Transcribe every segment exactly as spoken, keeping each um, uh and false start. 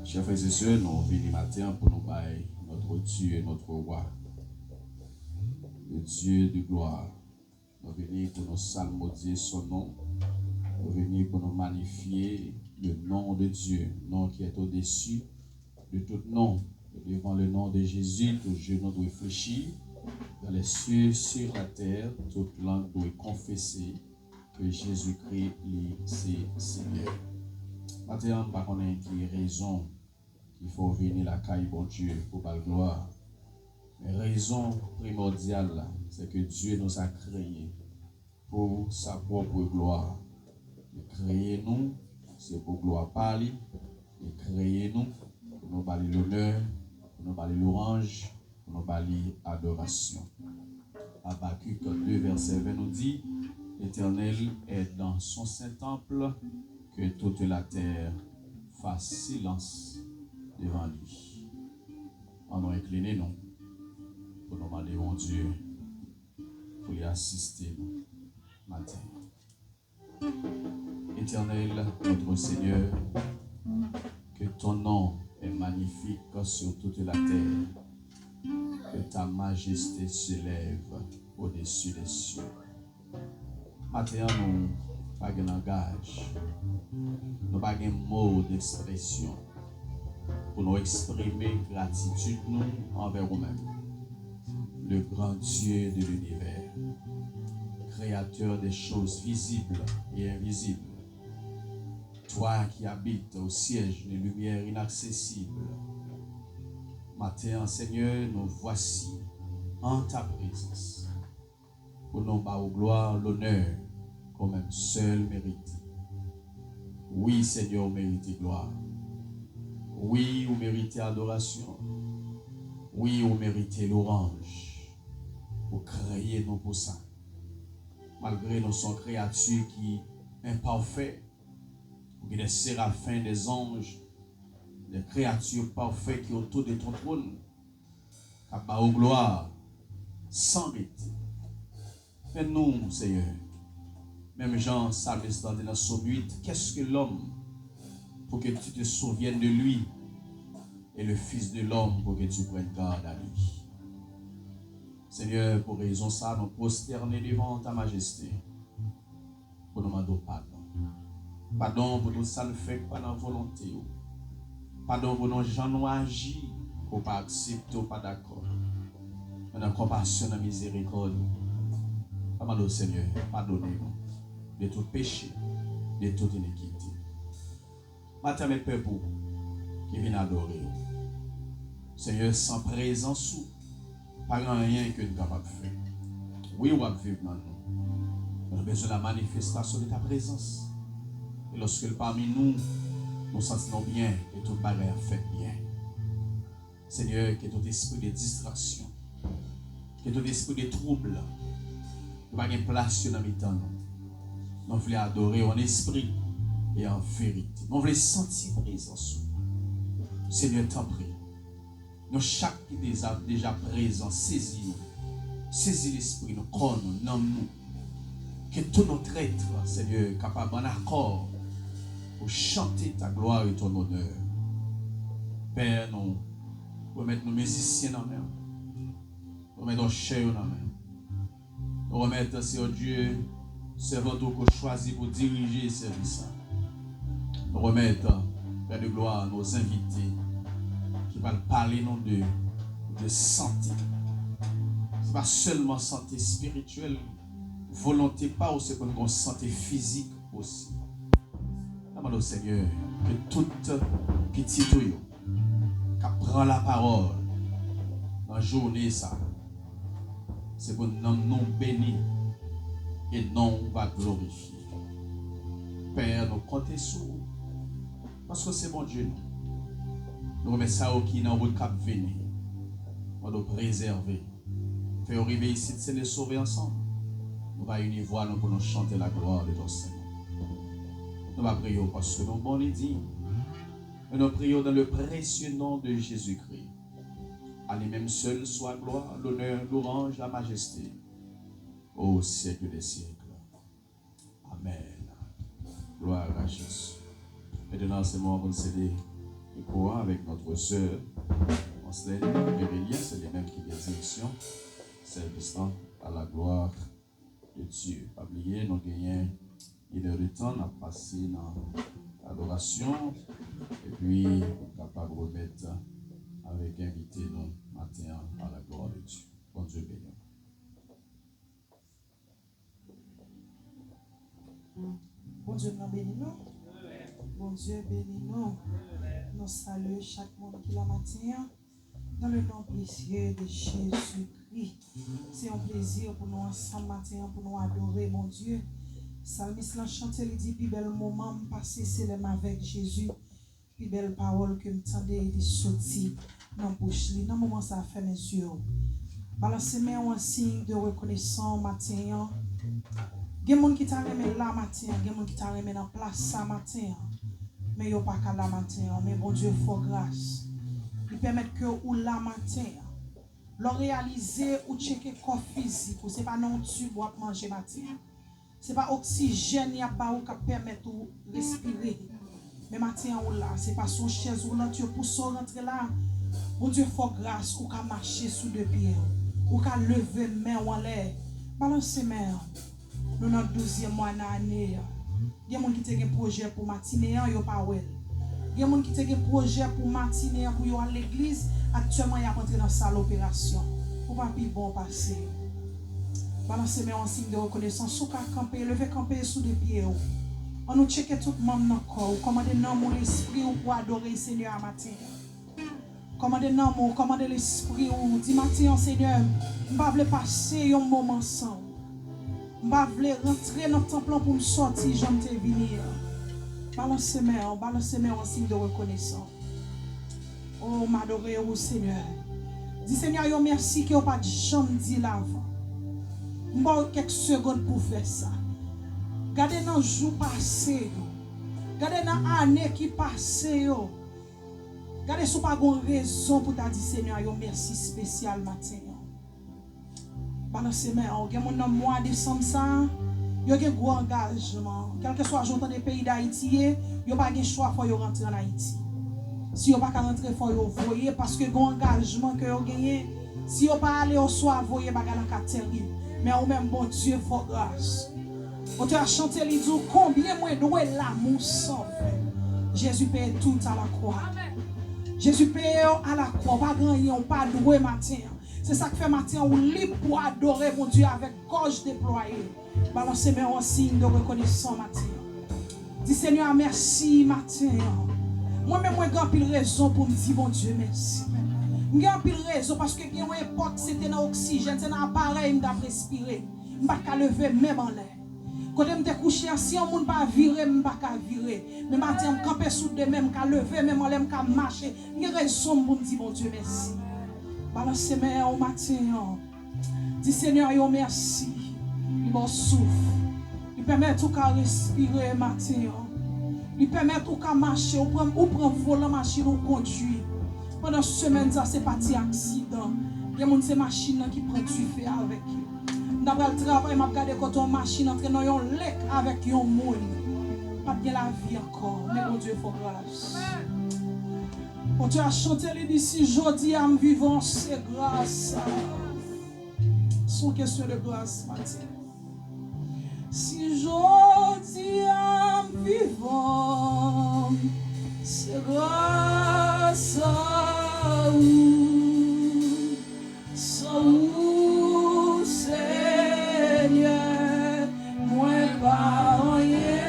Chers frères et sœurs, nou vini maten an pou nou bay notre Dieu, notre roi, le Dieu de gloire. Nou vini pou nou salmodye son non. Nou vini pou nou manifye le nom de Dieu, nom qui est au-dessus de tout nom. Et devant le nom de Jésus, tout genou doit fléchir dans les cieux, sur la terre, toute langue doit confesser que Jésus-Christ, li, se Senyè. Maten an, m pa konnen ki rezon ki fè w vini lakay Bondye pou ba l glwa. Men rezon primòdyal la, se ke Dye nous a créés pour sa propre gloire. Li kreye nou, se pou glwa pa li. Li kreye nou pou nou ba li lonè, pou nou ba li lwanj, pou nou ba li adorasyon. Habakuk deux, verset vingt nous dit, L'Éternel est dans son saint temple, que toute la terre fasse silence devant lui. Ann nou enkline nou pou nou mande Bondye pou li asiste nou maten. Éternel, notre Seigneur, que ton nom est magnifique sur toute la terre, que ta majesté s'élève au-dessus des cieux. Maten an, nou pa gen langaj, nou pa gen mo d'expression pou nou eksprime gratitid nou anvè ou menm, le grand Dieu de l'univers, créateur des choses visibles et invisibles, toi qui habites au siège des lumières inaccessibles. Maten an, Senyè, nous voici en ta présence. Pou nou ba ou glwa, lonè ke ou menm sèl merite. Wi, Senyè, ou merite glwa. Wi, ou merite adorasyon. Wi, ou merite lwanj. Ou kreye nou pou sa. Malgre nou se yon kreyati ki enpafè, ou gen de serafen, de zanj, de kreyati pafè ki otou de ton twòn, k ap ba ou glwa san rete. Men nou, Senyè, menm jan salmis lan di nan Sòm uit, qu'est-ce que l'homme pour que tu te souviennes de lui, et le fils de l'homme pour que tu prennes garde à lui? Senyè, pou rezon sa, nou pwostène devan ta majeste pou nou mande w padon. Padon pou tout sa n fè k pa nan volonte w. Padon pou nou jan nou aji ke w pa aksepte, w pa dakò. Men nan konpasyon, nan mizerikòd ou, n ap mande w, Senyè, padone nou de tout peche, de tout inikite. Maten an, men pèp ou ki vin adore w. Senyè, san prezans ou, pa gen anyen ke n kapab fè. Wi, w ap viv nan nou. Men nou bezwen la manifestasyon de ta prezans. E lòske l pami nou, nou santi nou byen e tout bagay ap fèt byen. Senyè, ke tout espri de distraksyon, ke tout espri de twoub, yo pa gen plas yo nan mitan nou. Nou vle adore w an espri e an verite. Nou vle santi prezans ou. Senyè, tanpri, nou chak ki deja, deja prezan, sezi nou. Sezi lespri nou, kò nou, nanm nou. Que tout notre être, Senyè, kapab an akò pou chante ta glwa e ton onè. Pè, nou remèt nou mizisyen nan men w. Nou remèt chè yo nan men w. Nou remèt, Senyè Dye, sèvant ou ke w chwazi pou dirije sèvis la. Nou remèt, Pè de glwa, nou envite ki pral pale nou de, de sante. Se pa sèlman sante espirityèl, volonte pa w se pou n gen yon sante fizik osi. N ap mande w, Senyè, ke tout pitit ou yo k ap pran lapawòl nan jounen sa, se pou nanm nou beni e non w va glorifye. Pè, nou konte sou ou, paske w se Bondye nou. Nou remèt sa yo ki nan wout k ap vini. Mande w prezève. Fè yo rive isit, Senyè, sove ansanm. Nou va ini vwa nou pou nou chante la gloire de ton Saint nom. Nou va priye w paske nou bon e diy. Men nou priye w dans le précieux nom de Jésus-Christ. À lui-même seul soit gloire, l'honneur, louange, la majesté, au siècle des siècles. Amèn. Glwa a Jezi. Mentnan, se moman pou n sede Mikwo a avèk notre sœur Anselme Emelia, se li menm ki gen direksyon sèvis lan, à la gloire de Dieu. Pa bliye, nou genyen inèdtan n ap pase nan adorasyon, epi nou kapab remèt avèk envite nou maten an, à la gloire de Dieu. Bondye beni w. Bondye nan beni nou. Bondye beni nou. Nou salye chak moun ki la maten an. Dans le nom précieux de Jésus-Christ. Se yon plezi pou nou ansanm maten an pou nou adore Bondye. Salmis lan chante, li di, pi bèl moman m pase se lè m avèk Jezi. Pi bèl pawòl ke m tande li soti nan bouch li. Nan moman sa a, fèmen zye w. Balanse men w an siy de rekonesan maten an. Gen moun ki ta renmen la maten an, gen moun ki ta renmen nan plas sa maten an. Men yo pa ka la maten an. Men Bondye fè w gras. Li pèmèt ke ou la maten an. Lè w reyalize ou tcheke kò fizik ou, se pa nan yon tib w ap manje maten an. Se pa oksijèn y ap ba ou k ap pèmèt ou respire. Men maten an ou la, se pa sou yon chèz woulant yo pouse w rantre la. Bondye fè w gras, ou ka mache sou de pye w. Ou ka leve men w anlè. Balanse men w. Nou nan douzyèm mwa nan ane an. Gen moun ki te gen pwojè pou matine an, yo pa wè l. Gen moun ki te gen pwojè pou matine an pou yo al legliz, aktyèlman y ap antre nan sal operasyon. Ou pa pi bon pase yo. Balanse men w an siy de rekonesans. Si w ka kanpe, leve kanpe sou de pye w. Ann nou tcheke tout manm nan kò w. Kòmande nanm ou, lespri w pou adore Senyè a maten an. Kòmande nanm ou, kòmande lespri w. Di maten an, Senyè, m pa vle pase yon moman san w. M pa vle rantre nan tanp lan pou m sòti jan m te vini an. Balanse men w, balanse men w an siy de rekonesans. O, m adore w, Senyè. Di Senyè yo mèsi ke w pa t janm di l avan. M ba w kèk segonn pou w fè sa. Gade nan jou pase yo. Gade nan ane ki pase yo. Gade si w pa gen yon rezon pou w ta di Senyè yo mèsi espesyal maten an. Balanse men w. Gen moun nan mwa desanm sa a, yo gen gwo angajman. Kèlkeswa jan w tande peyi Dayiti ye, yo pa gen chwa, fò yo rantre ann Ayiti. Si yo pa ka rantre, fò yo voye, paske gen yon angajman ke yo genyen. Si yo pa ale, yo swa voye, bagay la ka terib. Men ou menm, Bondye fè w gras. Otè a chante, li di w, konbyen mwen dwe lanmou san fen. Jezi peye tout a la kwa. Jezi peye yo a la kwa. Ou pa gen anyen, ou pa dwe maten an. Se sa k fè maten an ou lib pou adore Bondye avèk gòj deplwaye. Balanse men w an siy de rekonesan maten an. Di Senyè a mèsi maten an. Mwen menm mwen gen anpil rezon pou m di Bondye mèsi. M gen anpil rezon paske gen yon epòk se te nan oksijèn, se nan aparèy m t ap respire. M pa t ka leve men m anlè. Kote m te kouche an, si yon moun pa vire m, m pa ka vire. Men maten an, m kanpe sou de men, m ka leve men m anlè, m ka mache. M gen rezon m pou m di Bondye mèsi. Balanse men w maten an. Di Senyè yo mèsi. Li ba w souf. Li pèmèt ou ka respire maten an. Li pèmèt ou ka mache, ou pran, ou pran volan machin ou kondui. Pandan semèn sa, se pa ti aksidan. Gen moun se machin nan ki pran dife avèk yo. M ta pral travay, m ap gade kote yon machin antre nan yon lèk avèk yon moun. Pa t gen lavi ankò, men Bondye fè w gras. Otè a chante, li di, si jodi a m vivan, se gras a ou. Se yon kesyon de gras maten. Si jodi a m vivan, se gras a ou. San ou, Senyè, mwen pa anyen.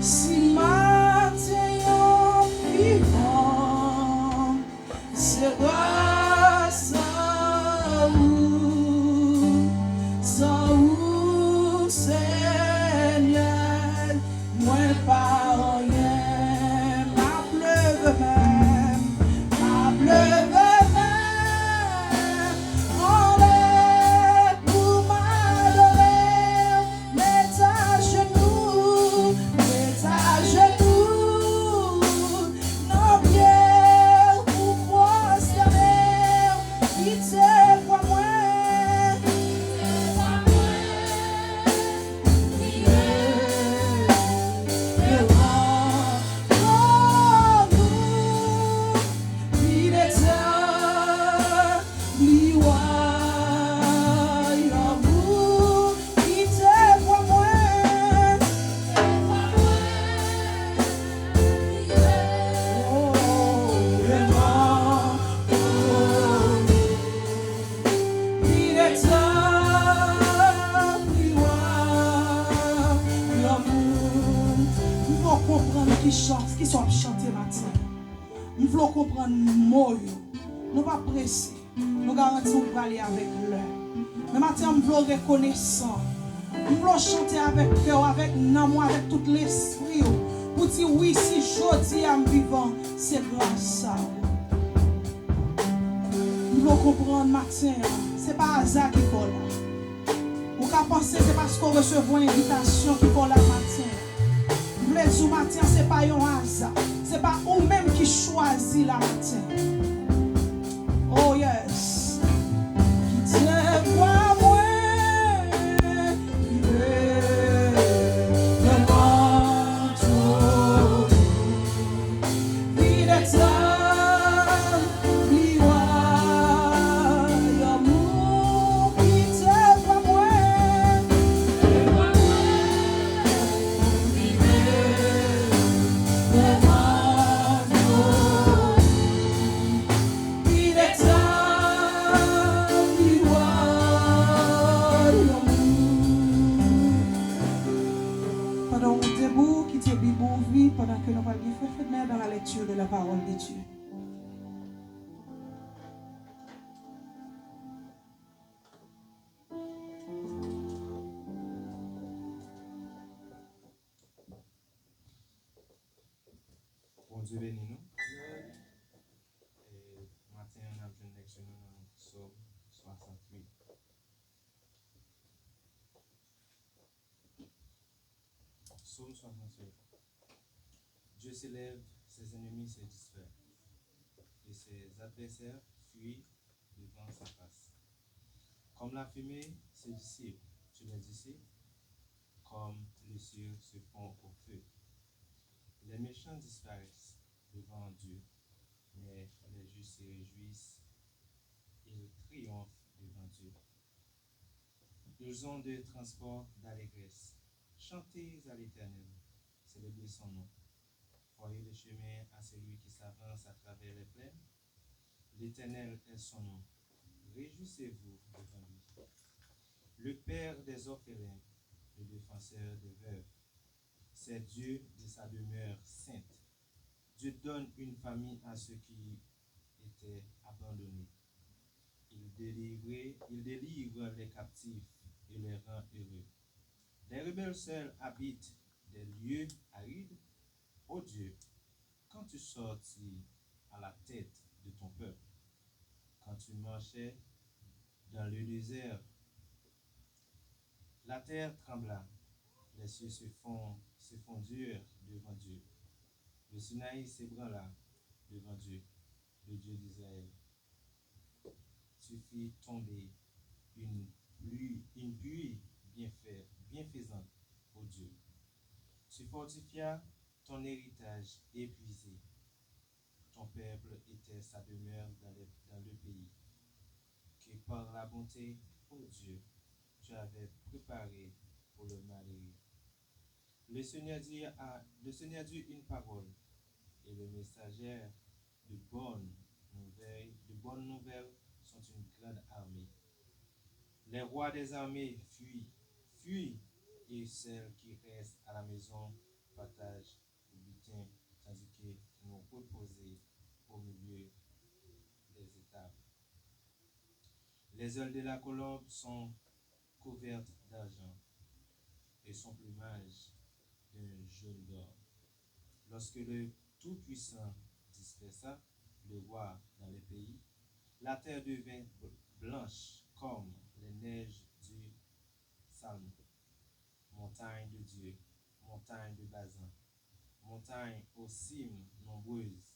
Si maten an m vivan, se gras a ou, san ou, Senyè, mwen pa anyen. M ap leve Konprann ki chan, ki sa w ap chante maten an. M vle w konprann mo yo. Nou pa prese. Nou garanti w prale avèk lè. Men maten an, m vle w rekonesan. M vle w chante avèk kè w, avèk nanm ou, avèk tout lespri w. Pou di, wi, si jodi a m vivan, se gras a ou. M vle w konprann maten an, se pa aza ki fè w la. Ou ka panse se paske w resevwa envitasyon ki fè w la maten an. M vle di w maten an, se pa yon aza. Se pa ou menm ki chwazi la maten. Oh yes. Kite vwa mwen rive devan twòn ou. Vin etabli wayòm ou. Kite vwa mwen. Pandan w debout, kite Bib ou ouvri pandan ke nou pral gen frè Fedner dans la lecture de la parole de Dieu. Bondye beni nou. E maten an, n ap jwenn leksyon nou nan Sòm swasantuit. Psaume soixante-huit. Dieu s'élève, ses ennemis se dispersent, et ses adversaires fuient devant sa face. Comme la fumée se dissipe, tu les dissipes, comme le cire se fond au feu. Les méchants disparaissent devant Dieu, mais les justes se réjouissent, ils triomphent devant Dieu. Ils ont de transports d'allégresse. Chantez à l'Éternel, célébrez son nom. Voyez le chemin à celui qui s'avance à travers les plaines. L'Éternel est son nom. Réjouissez-vous devant lui. Le Père des orphelins, le défenseur des veuves. C'est Dieu de sa demeure sainte. Dieu donne une famille à ceux qui étaient abandonnés. Il délivre, il délivre les captifs et les rend heureux. Les rebelles seuls habitent des lieux arides. Ô Dieu, quand tu sortis à la tête de ton peuple, quand tu marchais dans le désert, la terre trembla, les cieux se fond-, se fondirent devant Dieu. Le Sinaï s'ébranla devant Dieu, le Dieu d'Israël. Tu fis tomber une pluie, une pluie bienfait-, bienfaisante, ô Dieu. Tu fortifias ton héritage épuisé. Ton peuple était sa demeure dans les, dans le pays que par la bonté, ô Dieu, tu avais préparé pour le malheureux. Le Seigneur dit à, le Seigneur dit une parole, et le messager de bonne nouvelle, de bonnes nouvelles sont une grande armée. Les rois des armées fuient, fuient, et celles qui restent à la maison partagent le butin, tandis que nous reposons au milieu des étables. Les ailes de la colombe sont couvertes d'argent et son plumage d'un jaune d'or. Lorsque le Tout-Puissant dispersa le roi dans les pays, la terre devint blanche comme les neiges du Salmon. Montagne de Dieu, montagne de Bazan, montagne aux cimes nombreuses,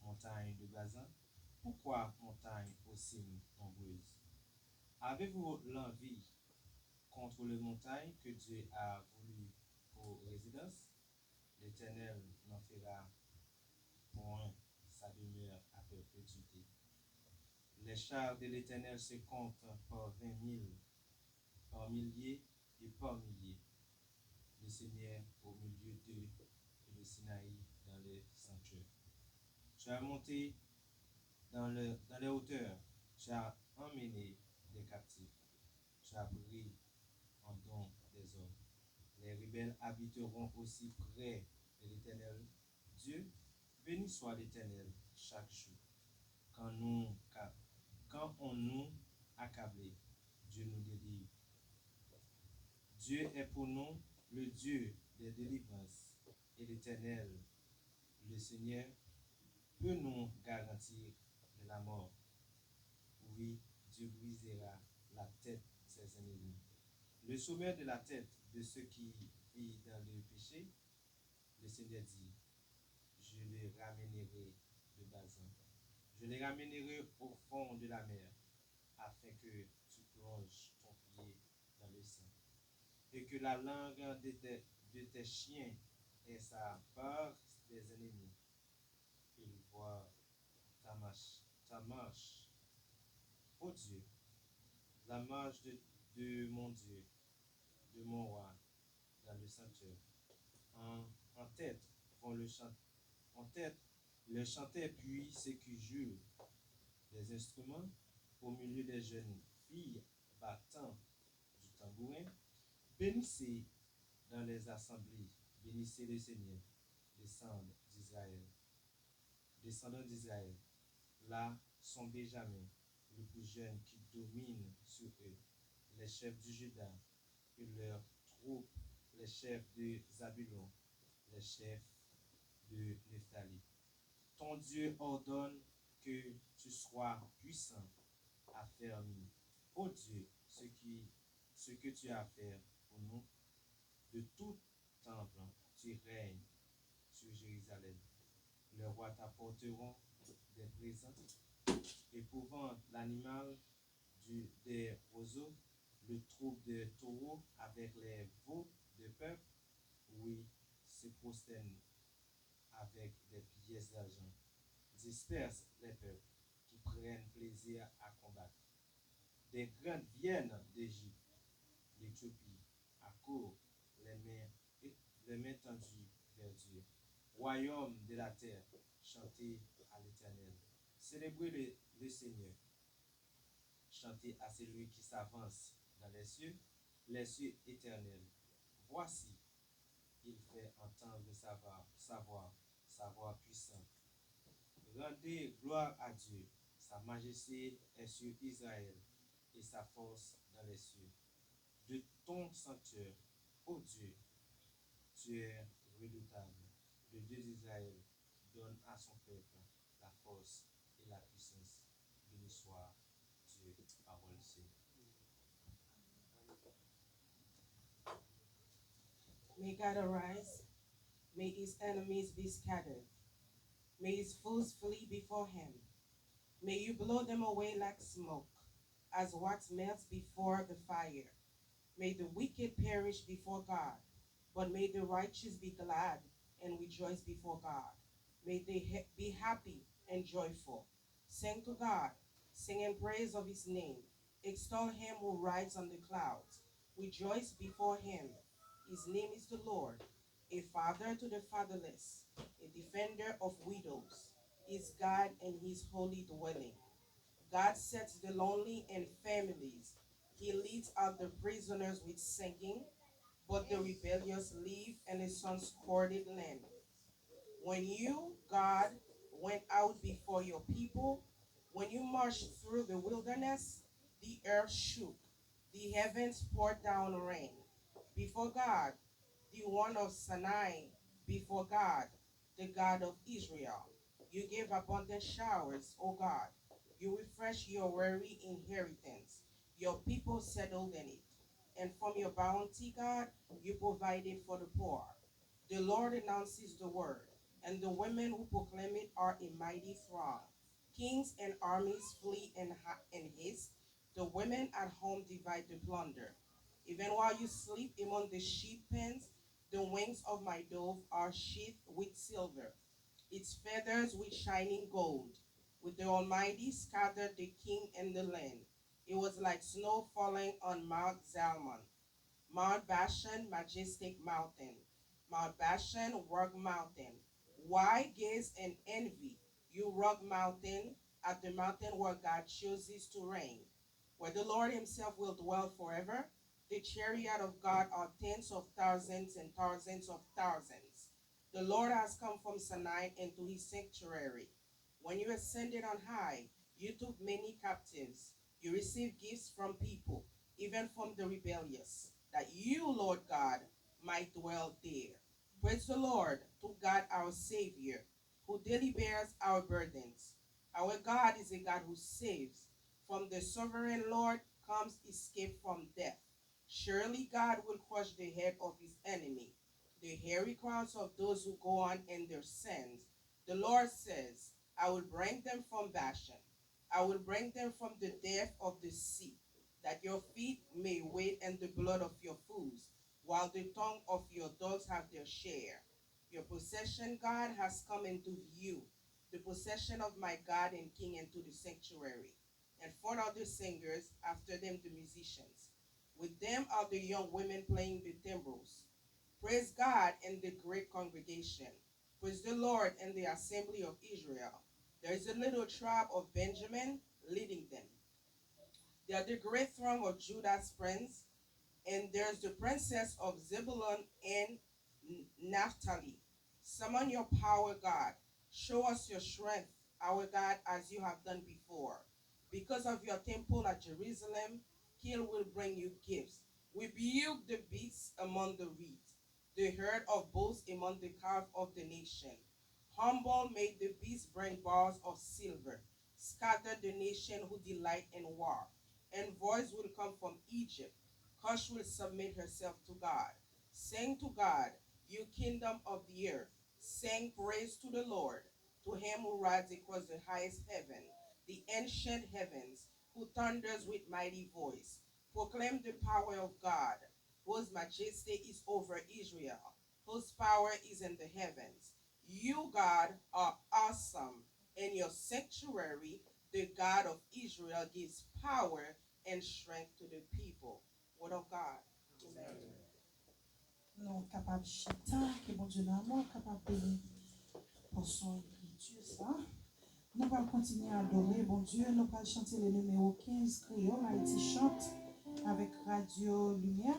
montagne de Bazan, pourquoi montagne aux cimes nombreuses? Avez-vous l'envie contre les montagnes que Dieu a voulu pour résidence? L'Éternel n'en fera point sa demeure à perpétuité. Les chars de l'Éternel se comptent par vingt mille, par milliers et par milliers. Le Seigneur au milieu d'eux et le Sinaï dans le sanctuaire. Tu as monté dans le, dans les hauteurs, tu as emmené des captifs, tu as pris en don des hommes. Les rebelles habiteront aussi près de l'Éternel Dieu, béni soit l'Éternel chaque jour. Quand nous, quand on nous accablait, Dieu nous délivre. Dieu est pour nous le Dieu des délivrances et l'Éternel, le Seigneur, peut nous garantir de la mort. Oui, Dieu brisera la tête de ses ennemis. Le sommet de la tête de ceux qui vivent dans le péché, le Seigneur dit, je le ramènerai de Bazan. Je le ramènerai au fond de la mer, afin que tu plonges ton pied dans le sang, et que la langue de tes, de tes chiens ait sa part des ennemis. Il voit ta marche, ta marche, ô Dieu, la marche de, de mon Dieu, de mon roi, dans le sanctuaire. En, en tête vont le chant, en tête, les chanteurs puis ceux qui jouent des instruments au milieu des jeunes filles battant du tambourin. Bénissez dans les assemblées, bénissez le Seigneur, descendez d'Israël. Descendants d'Israël, là sont Benjamin, le plus jeune qui domine sur eux, les chefs du Juda et leurs troupes, les chefs de Zabulon, les chefs de Nephtali. Ton Dieu ordonne que tu sois puissant, affermi. Ô Dieu, ce qui, ce que tu as fait pour nous, de tout temple, tu règnes sur Jérusalem. Les rois t'apporteront des présents, épouvante l'animal du, des roseaux, le troupeau de taureaux avec les veaux de peuple, oui, se prosternent avec des pièces d'argent. Disperse les peuples qui prennent plaisir à combattre. Des grands viennent d'Égypte, l'Éthiopie accourt, les mains, les mains tendues vers Dieu. Royaume de la terre, chantez à l'Éternel. Célébrez le, le Seigneur. Chantez à celui qui s'avance dans les cieux, les cieux éternels. Voici, il fait entendre sa voix, sa voix, sa voix puissante. Rendez gloire à Dieu, sa majesté est sur Israël et sa force dans les cieux. De ton sanctuaire, ô Dieu, tu es redoutable. Le Dieu d'Israël donne à son peuple la force et la puissance. Béni soit Dieu, parole du Seigneur. May God arise. May his enemies be scattered. May his foes flee before him. May you blow them away like smoke, as wax melts before the fire. May the wicked perish before God, but may the righteous be glad and rejoice before God. May they ha- be happy and joyful. Sing to God, sing in praise of his name. Extol him who rides on the clouds. Rejoice before him. His name is the Lord, a father to the fatherless, a defender of widows. Is God in his holy dwelling. God sets the lonely in families. He leads out the prisoners with singing, but the rebellious live in a sun-scorched land. When you, God, went out before your people, when you marched through the wilderness, the earth shook, the heavens poured down rain. Before God, the one of Sinai, before God, the God of Israel, you gave abundant showers, O God. You refreshed your weary inheritance. Your people settled in it. And from your bounty, God, you provided for the poor. The Lord announces the word, and the women who proclaim it are a mighty throng. Kings and armies flee in, ha- in haste. The women at home divide the plunder. Even while you sleep among the sheep pens, the wings of my dove are sheathed with silver, its feathers with shining gold. With the Almighty scattered the king and the land. It was like snow falling on Mount Zalmon, Mount Bashan, majestic mountain, Mount Bashan, rock mountain. Why gaze and envy, you rock mountain, at the mountain where God chooses to reign, where the Lord himself will dwell forever? The chariots of God are tens of thousands and thousands of thousands. The Lord has come from Sinai into his sanctuary. When you ascended on high, you took many captives. You received gifts from people, even from the rebellious, that you, Lord God, might dwell there. Praise the Lord, to God our Savior, who daily bears our burdens. Our God is a God who saves. From the sovereign Lord comes escape from death. Surely God will crush the head of his enemy, the hairy crowns of those who go on in their sins. The Lord says, I will bring them from Bashan. I will bring them from the depth of the sea, that your feet may wade in the blood of your foes, while the tongue of your dogs have their share. Your possession, God, has come into view, the possession of my God and King into the sanctuary. In front are the singers, after them the musicians. With them are the young women playing the timbrels. Praise God in the great congregation. Praise the Lord in the assembly of Israel. There is a little tribe of Benjamin leading them. They are the great throng of Judah's prince, and there's the princess of Zebulun and Naphtali. Summon your power, God. Show us your strength, our God, as you have done before. Because of your temple at Jerusalem, kings will bring you gifts. Rebuke the beasts among the reeds, the herd of bulls among the calves of the nation. Humble may the beasts bring bars of silver, scatter the nation who delight in war. Envoys will come from Egypt. Cush will submit herself to God. Sing to God, you kingdom of the earth. Sing praise to the Lord, to him who rides across the highest heaven, the ancient heavens, who thunders with mighty voice. Proclaim the power of God, whose majesty is over Israel, whose power is in the heavens. You, God, are awesome. In your sanctuary, the God of Israel gives power and strength to the people. Word of God. Amen. Nou kapab chita, ke Bondye nan amou kapab beni pòsyon ekriti sa. Nou pral kontinye adore Bondye, nou pral chante le nimewo kenz kreyòl Ayiti chante avèk Radyo Limyè.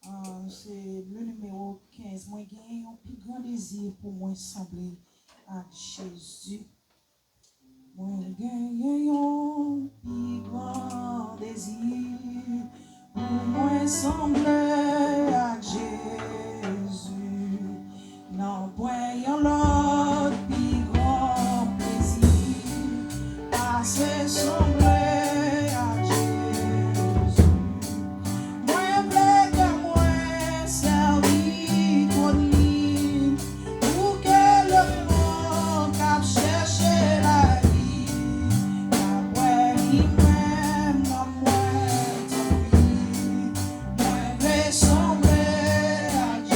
Ah, se le nimewo kenz. Mwen gen yon pi gran dezi pou mwen sanble ak Jezi. Mwen genyen yon pi gran dezi pou mwen sanble ak Jezi. Nanpwen yon lòt pi gran plezi pase sanble ak Jezi. Mwen vle kè mwen sèvi twòn li. Pou ke lemonn k ap chèche lavi ka wè li menm nan mwen, tanpri. Mwen vle sanble ak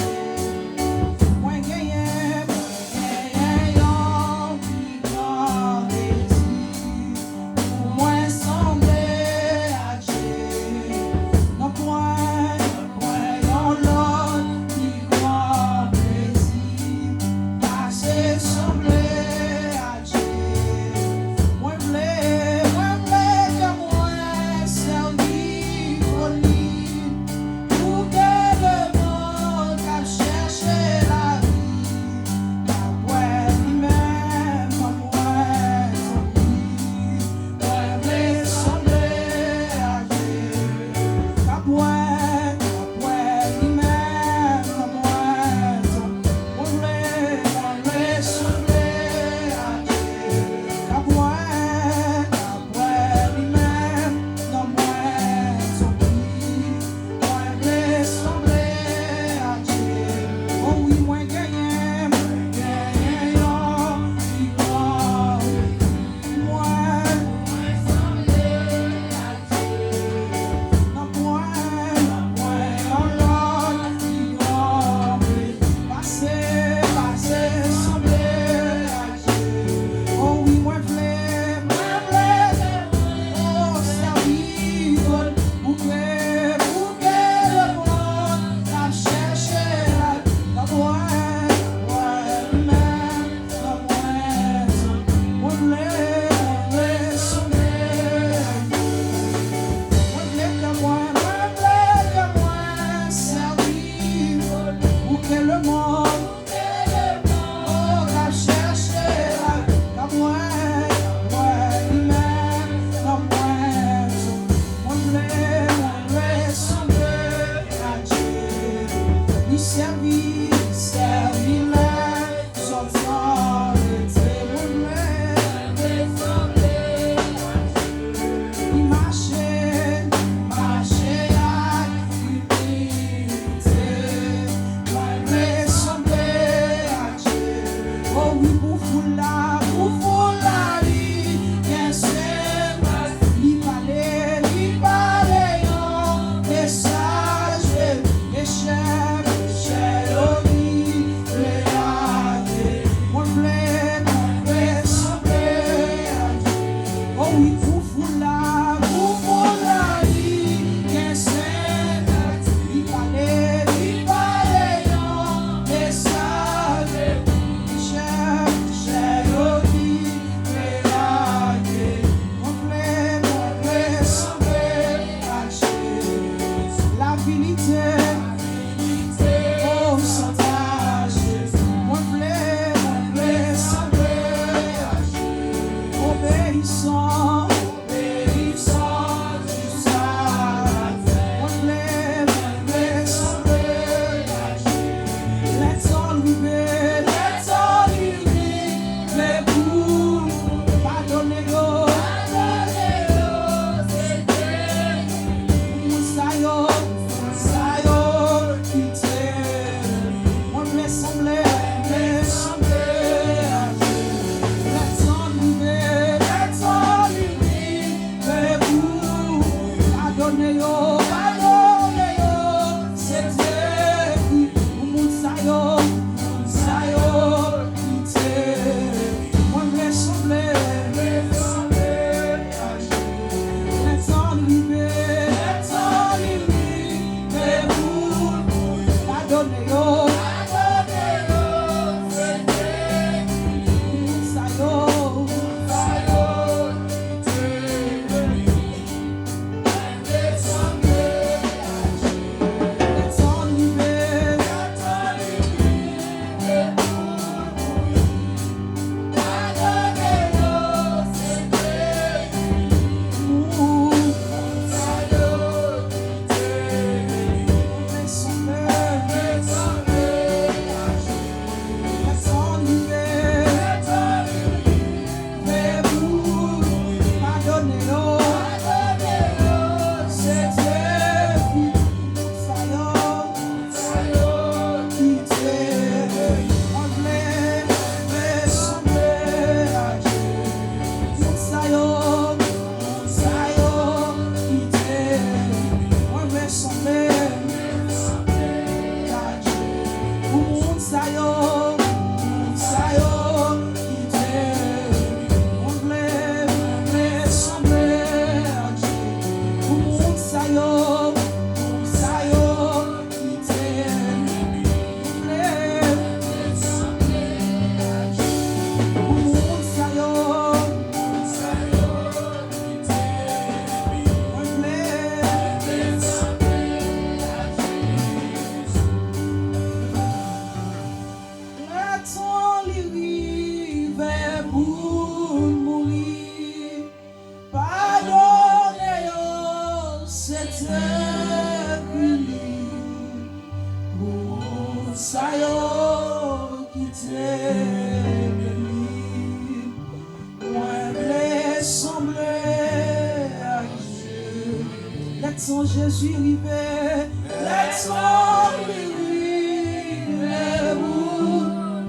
Jezi rive, lèzòm li rive pou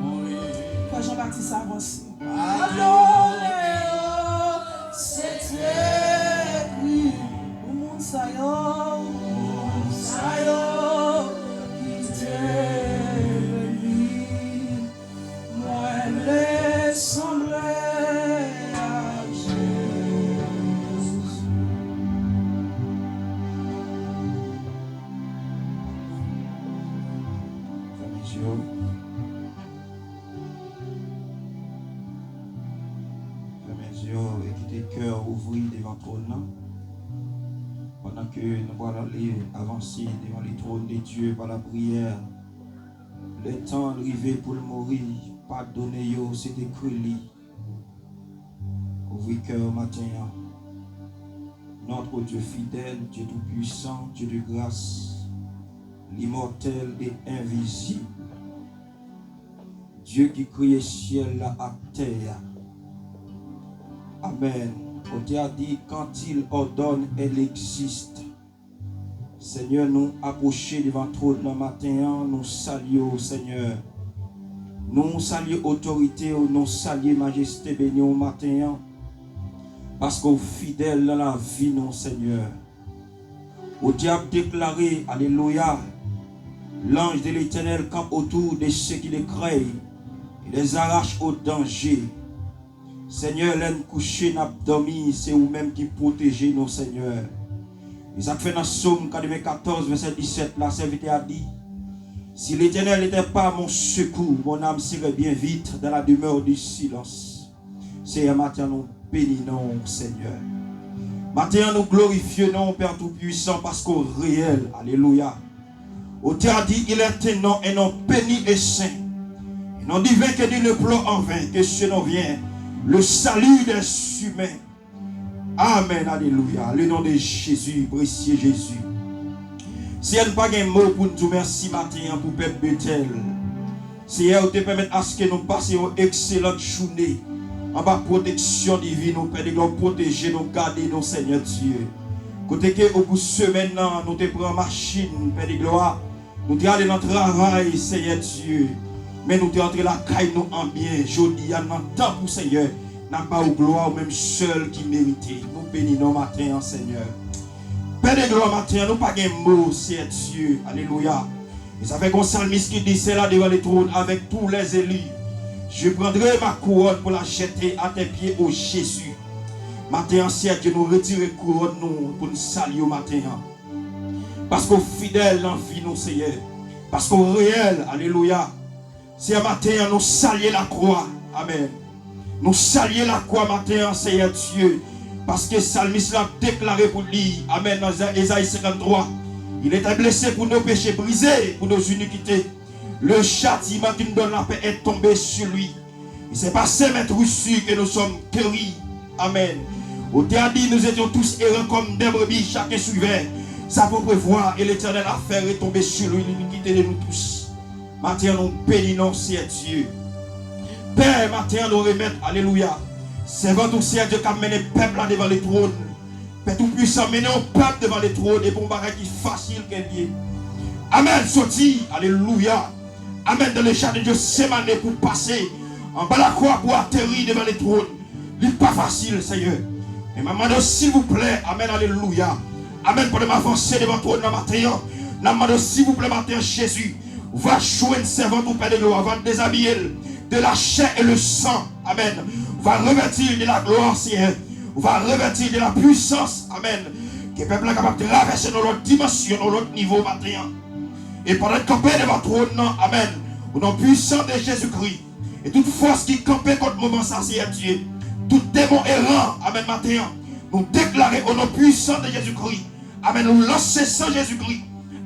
mwen. Fè Jan Batis avanse. Adore o Sentespri. Pou moun sa yo, pou moun sa yo ki te beni. Mwen vle sanble ak Jezi. Fèmen je w. Fèmen je w e kite kè w ouvri devan twòn nan. Pandan ke nou pral ale avanse devan le trône de Dieu par la prière. Lè tan l rive pou l mouri, padone yo, se te kri li. Ouvri kè w maten an. Notre Dieu fidèle, Dieu tout-puissant, Dieu de grâce, l'immortel et invisible. Dieu qui créait ciel la ak tè a. Amèn. Ou te a di, quand il ordonne, elle existe. Senyè, nou apwoche devan twòn nan maten an, nou salye w, Senyè. Nou salye otorite w, nou salye majeste beni w maten an, paske w fidèl nan lavi nou, Senyè. Ou te ap deklare, alelouya, l'ange de l'Éternel campe autour de ceux qui le craignent et les arrache au danger. Senyè, lè n kouche, n ap dòmi, se ou menm ki pwoteje nou, Senyè. E sa k fè nan Sòm katrevenkatòz, vèsè disèt la, sèvitè a di, Si l'Éternel n'était pas mon secours, mon âme serait bien vite dans la demeure du silence. Seyè, maten an, nou beni non w, Senyè. Maten an, nou glorifye non w, Pè Tou-Puissant, paske w reyèl. Alelouya. Ou te a di, il est un nom, un nom béni et saint. Un nom divin que nul ne pleure en vain, que ce nom vient, le salut des humains. Amèn, alelouya. Le nom de Jésus, précieux Jésus. Seyè, n pa gen mo pou n di w mèsi maten an pou pèp Betèl. Seyè, ou te pèmèt aske nou pase yon ekselant jounen anba pwoteksyon divin ou, Pè de glwa, ou pwoteje nou, gade nou, Senyè Dye. Kote ke o bout semèn nan, nou te pran machin, Pè de glwa, nou te ale nan travay, Senyè Dye, men nou te antre lakay nou an byen. Jodi a, nan tanp ou, Senyè, n ap ba ou glwa, ou menm sèl ki merite. Nou beni non maten an, Senyè. Pè de glwa, maten an, nou pa gen mo, Senyè Dye. Alelouya. E sa fè gon salmis ki di, Sè la devant le trône avec tous les élus, je prendrai ma couronne pour la jeter à tes pieds, ô Jésus. Maten an, Seyè Dye, nou retire kouwòn nou pou n salye w maten an. Paske w fidèl nan vi nou, Seyè. Paske w reyèl. Alelouya. Seyè, maten an, nou salye lakwa. Amèn. Nou salye lakwa maten an, Seyè Dye. Paske salmis la deklare pou li, amèn, nan Ezayi senkanntwa, Il était blessé pour nos péchés, brisé pour nos iniquités. Le châtiment qui nous donne la paix est tombé sur lui. Et c'est par ses meurtrissures que nous sommes guéris. Amèn. Ou te a di, nous étions tous errants comme des brebis, chacun suivait sa propre voie, et l'Éternel a fait retomber sur lui l'iniquité de nous tous. Maten an, nou beni non w, Seyè Dye. Pè, maten an, nou remèt, alelouya, sèvant ou, Seyè Dye, k ap mennen pèp la devan le tròn. Pè Tou-Puissant, mennen yon pèp devan le tròn, e pa yon bagay ki fasil ke l ye. Amèn, soti, alelouya. Amèn, dans le jardin de Gethsemane pou pase anba lakwa pou ateri devan le tròn. Li pa fasil, Seyè. Men m ap mande w, silvouplè, amèn, alelouya. Amèn, pandan m avanse devan twòn nan maten an, n ap mande w, silvouplè, maten an, Jezi, va jwenn sèvant ou, Pè de glwa, va dezabiye l de la chair et le sang. Amèn. Va revèti l de la glwa, Seyè. Va revèti l de la pwisans. Amèn. Ke pèp la kapab travèse nan lòt dimansyon, nan lòt nivo maten an. E pandan n kanpe devan twòn nan, amèn, o non pwisan de Jezikri, e tout fòs ki kanpe kont mouvman sa, Seyè Dye, tout demon eran, amèn, maten an, nou deklare o non pwisan de Jezikri, amèn, nou lanse san Jezikri,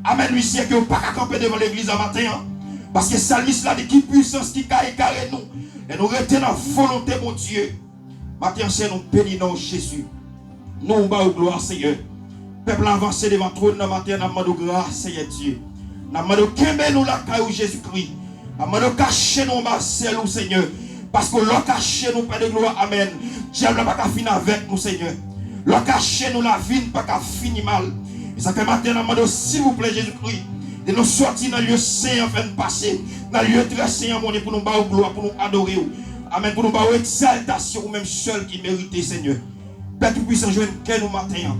amèn, wi, Seyè, ke yo pa ka kanpe devan legliz la maten an, paske salmis la di ki pwisans ki ka egare nou, lè nou rete nan volonte Bondye. Maten an, Seyè, nou beni non w, Jezi. Nou ba ou glwa, Seyè. Pèp la avanse devan twòn nan maten an, n ap mande w gras, Seyè Dye. N ap mande w kenbe nou lakay ou, Jezikri. N ap mande w kache nou anba zèl ou, Senyè. Paske lè w kache nou, Pè de glwa, amèn, dyab la pa ka fin avèk nou, Senyè. Lè w kache nou, lavi n pa ka fini mal. Sa fè maten an, n ap mande w, silvouplè, Jezikri, de nou sòti nan lye sen an, fè n pase nan lye trè sen an, Bondye, pou nou ba w glwa, pou nou adore w. Amèn. Pou nou ba w egzaltasyon, ou menm sèl ki merite, Senyè. Pè Toupisan, jwenn kè nou maten an.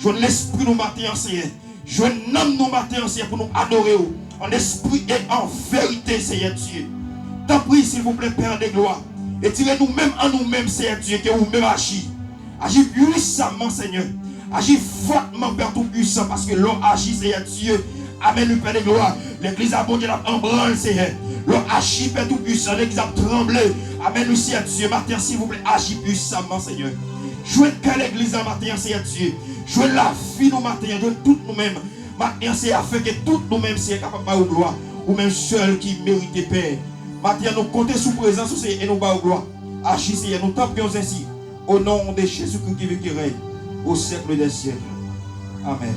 Jwenn lespri nou maten an, Senyè. Jwenn nanm nou maten an, Senyè, pou nou adore w an espri e an verite, Senyè Dye. Tanpri, silvouplè, Pè de glwa, retire nou menm an nou menm, Senyè Dye, ke ou menm aji. Aji pwisamman, Senyè. Aji fòtman, Pè Toupisan, paske lè w aji, Senyè Dye, amèn, wi, Pè de glwa, legliz a Bondye l ap an branl, Senyè. Lè w aji, Pè Toupisan, legliz ap tranble. Amèn, wi, Senyè Dye, maten an, silvouplè, aji pwisamman, Senyè. Jwenn kè legliz la maten an, Senyè Dye. Jwenn lavi nou maten an, jwenn tout nou menm. Maten an, Senyè, afenke tout nou menm, Senyè, kapab ba ou glwa. Ou menm sèl ki merite, Pè. Maten an, nou konte sou prezans ou, Senyè, e nou ba ou glwa. Aji, Senyè, nou tanpri w, Senyè. Au nom de Jésus-Christ qui vit, qui règne au siècle des siècles. Amen.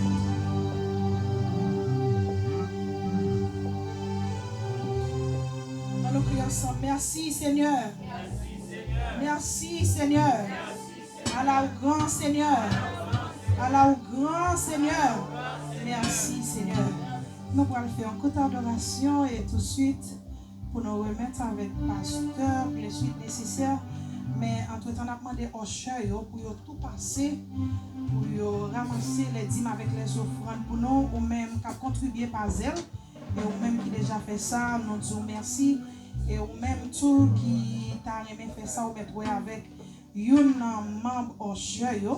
An nou priye ansanm. Mèsi, Senyè. Mèsi, Senyè. Ala ou gran, Senyè. Ala ou gran, Senyè. Mèsi, Senyè. Nou pral fè yon kout adorasyon e touswit pou nou remèt avèk pastè le suite nécessaire. Men antretan, n ap mande ushers yo pou yo tou pase, pou yo ranmase les dîmes avec les offrandes pou nou, ou menm k ap kontribye pa Zelle, e ou menm ki deja fè sa, nou di w mèsi. E ou menm tou ki ta renmen fè sa, ou mèt wè avèk youn nan manm ushers yo,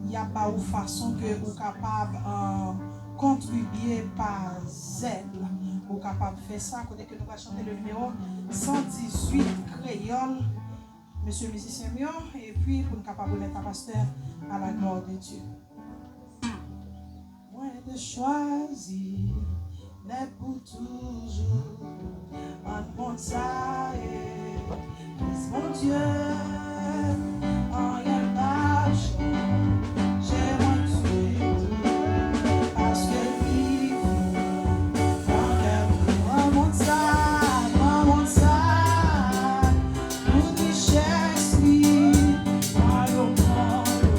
y ap ba ou fason ke ou kapab, euh, kontribye pa Zelle. Ou kapab fè sa kote ke nou pral chante le nimewo san dizuit kreyòl, mesye mizisyen m yo, epi pou n kapab remèt a pastè à la gloire de Dieu. Mwen te chwazi nèt pou toujou. Ann monte sa e plis Bondye, anyen p ap chanje mwen ditou, paske li fè nan kè m. Ann monte sa, ann monte sa. Tout richès li, pa yo pran yo.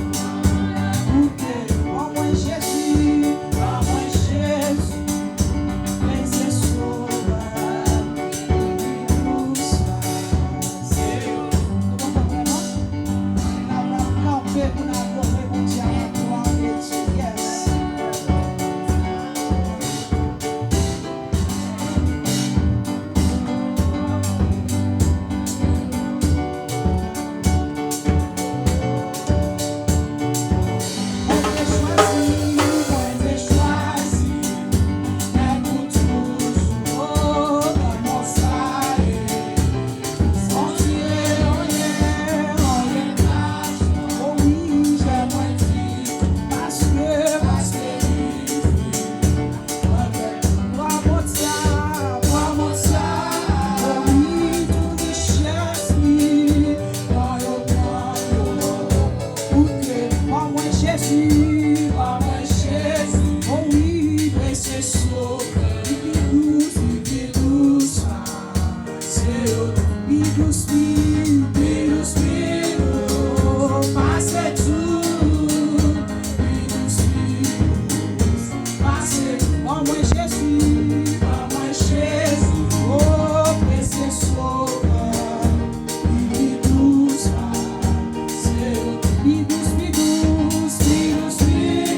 Koute, ban mwen Jezi, ban mwen Jezi. Prezye Sovè, li pi dous pase. Nou kontan vrèman? Ann kanpe pou n adore Bondye a la glwa de Dye. Yes. Sovè, li pi dous, li pi dous, pi dous, pi dous, pi dous, pase tout, pi dous, pi dous, pase tout. Ban mwen Jezi, ban mwen Jezi, o, presye Sovè. Pi dous, pi dous, pi dous, pi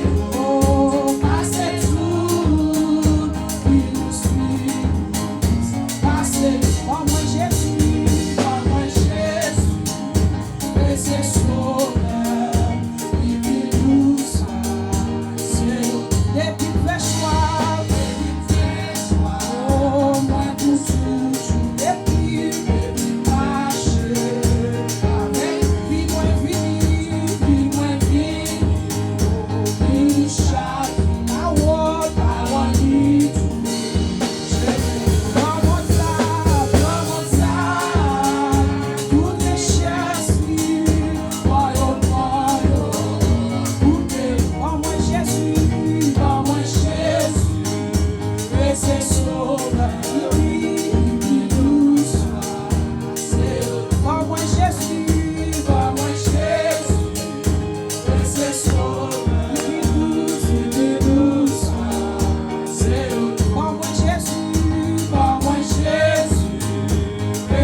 dous, o, pase tout. Pi dous, pi dous, pase tout. Ban mwen Jezi, ban mwen Jezi.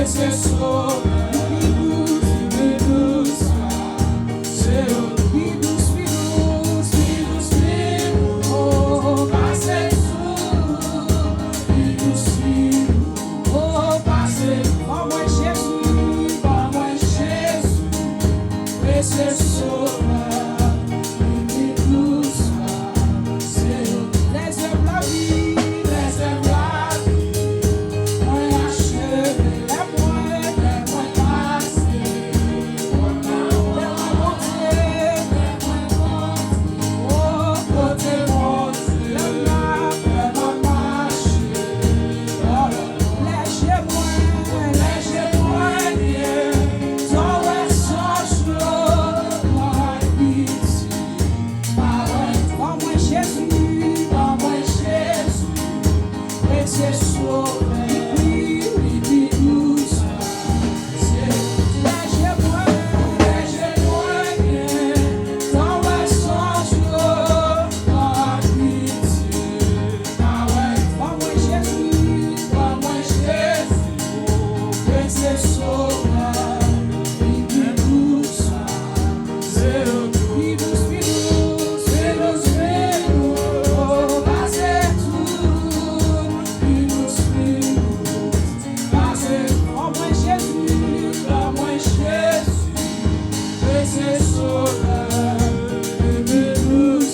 Se sovè, pi dous, pi dous, se pi dous, pi dous, pi dous, pi dous, oh, pase tout, pi dous, pi dous, oh, pase. Ban mwen Jezi, ban mwen Jezi, presye sovè. Lè zèb lavi, lè zèb lavi, mwen achte lè mwen, lè mwen pase. Lè mwen Bondye, lè mwen Bondye, o kote Bondye, lè m ap, lè m ap mache. Lè je mwen, lè je mwen, ye, sa w wè sans yo, mwen piti. Ban mwen Jezi, ban mwen Jezi, presye sovè, pi, pi, pi dous. Lè je mwen, lè je mwen, sa w wè sans yo, mwen piti. Ban mwen Jezi, ban mwen Jezi, presye sovè, pi, pi dous. Pi dous, pi dous, pi dous, pi dous, pase tout. Pi dous, pi dous, pase. Ban mwen Jezi, ban mwen Jezi, presye sovè, pi, pi dous.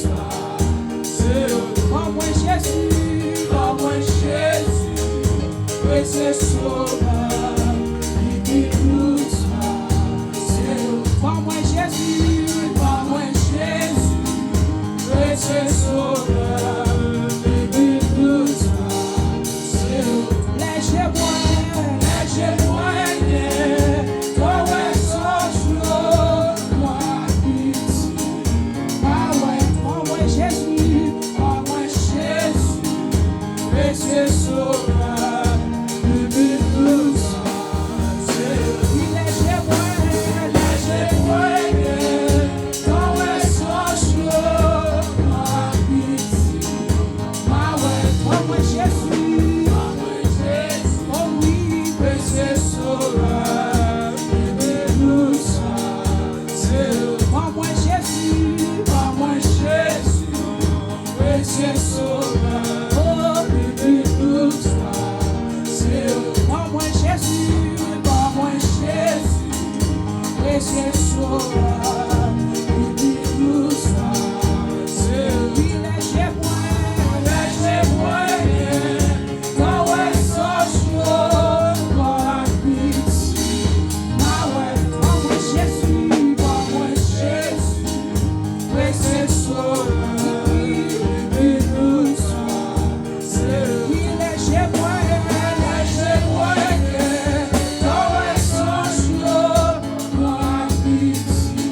Ban mwen Jezi, ban mwen Jezi, presye sovè, pi, pi dous. Ban mwen Jezi, ban mwen Jezi, presye sovè, pi, pi dous. Lè je mwen, lè je mwen, ye, sa w wè sans yo, mwen piti. Ban mwen, ban mwen Jezi, ban mwen Jezi, presye sovè, pi, pi dous. Wi, lè je mwen, lè je mwen, ye, sa w wè sans yo, mwen piti. Ban mwen Jezi, ban mwen Jezi, o wi, presye sovè, pi, pi dous. Ban mwen Jezi, ban mwen Jezi, presye sovè, o, pi, pi dous. Ban mwen Jezi, ban mwen Jezi, presye sovè, pi, pi dous. Wi, lè je mwen, lè je mwen, sa w wè sans yo, mwen piti. Ban mwen, ban mwen Jezi, ban mwen Jezi, presye sovè, pi, pi dous. Wi, lè je mwen, lè je mwen, sa w wè sans yo, mwen piti.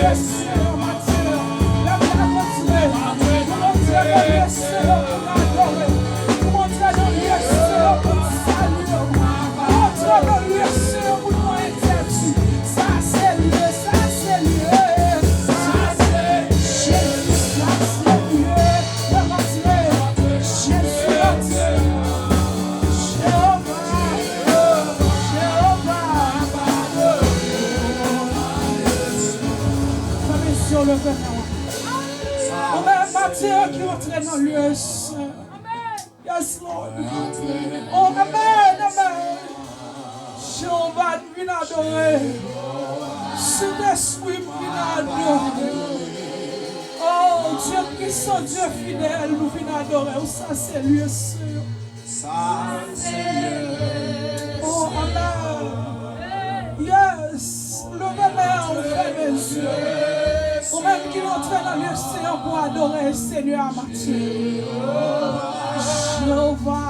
Senyè, maten an, lè m ta kontinye, pou Bondye nou lye Senyè pou n adore, pou Bondye nou lye Senyè pou n salye, pou Bondye nou lye Senyè pou nou entèdi. Sa se lye, sa se lye, sa se Jezi, sa se lye. Lè m antre, Jezi antre. Jewova, Jewova. Fè mesye w leve men w. Amèn. Matye ki antre nan lye sen. Yes, Lord. Oh, amèn, amèn. Jewova, nou vin adore. Sentespri, m vin adore. Oh, Dye pwisan, Dye fidèl, nou vin adore w. Sa se lye sen. Sa se lye. Oh, amèn. Yes. Leve men w, fèmen zye. Ou menm ki antre nan lye sen an pou adore Senyè a maten. Jewova.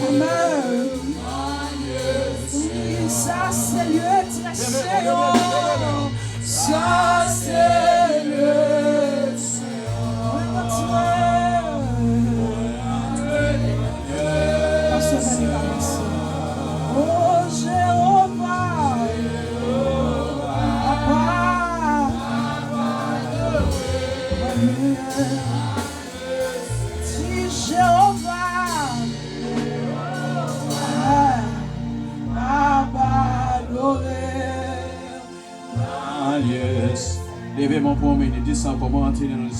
Amèn. Wi, sa se lye trè sen an. Sa se lye. Pastè Dani ka danse. Oh, Jewova, papa. Di Jewova, papa, adore. Ah, yes. Leve men w pou yon minit. Di sa ankò, mwen antre nan